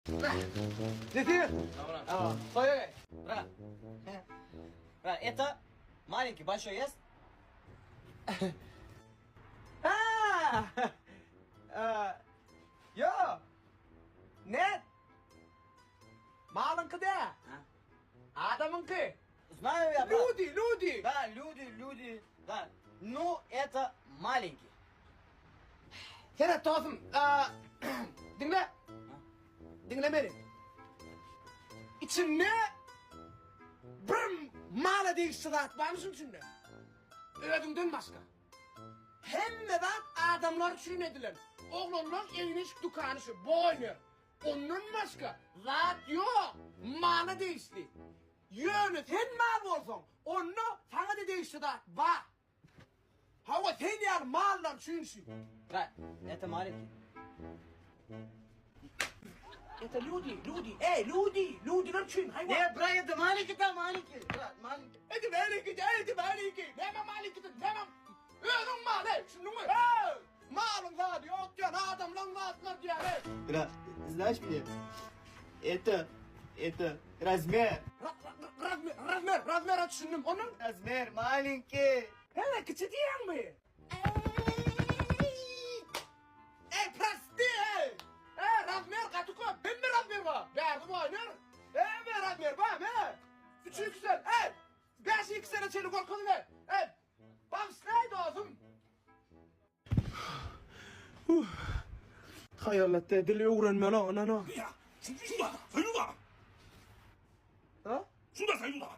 Nesi? Стой, Брат. Брат, это маленький, большой есть? Yo. Нет. Malyňky dä. Adamyňky. Знаю я, брат. Люди, люди. Да, люди, люди, да. Ну, это маленький. Seret dostum, diňle. Diňle meni. Içinde bir mala degişli zat barmy şuň içinde? Özüňden başga. Hemme zat adamlar üçin edilen. Oglanlaň egin-eşik dükany şu, boýner. Ondan başga zat ýok. Mala degişli. Ýöne sen mal bolsaň, onda saňa-da degişli zat bar. Hawa, sen ýaly mallar üçin şu. Брат, это маленький. Это люди, люди, ey, люди, люди-ler üçin, haýwan. Нет, брат, это маленький там, маленький. Брат, маленький. Это маленький, это маленький. Näme маленький, näme? Özüň mal, ey, düşündiňmi? Ey, malyň zady ýok diýen, adamlaň zatlar diýen, ey. Брат, знаешь меня? Это, это размер. Razmer, razmer, razmere düşündim. Onuň? Размер маленький. Hele, kiçi diýýäňmi? Ey, prosti, ey! Ey, razmer gaty köp. Hemme razmer bar. Bärde boýner. Hemme razmer bar, me. Üç XL, ey! Bäş XL-e çenli görkezme. Ey! Bagyşlaý dostum. Haýallatda dil öwrenmeli ondan. 兄弟，谁入的？ Ha? 兄弟谁入的？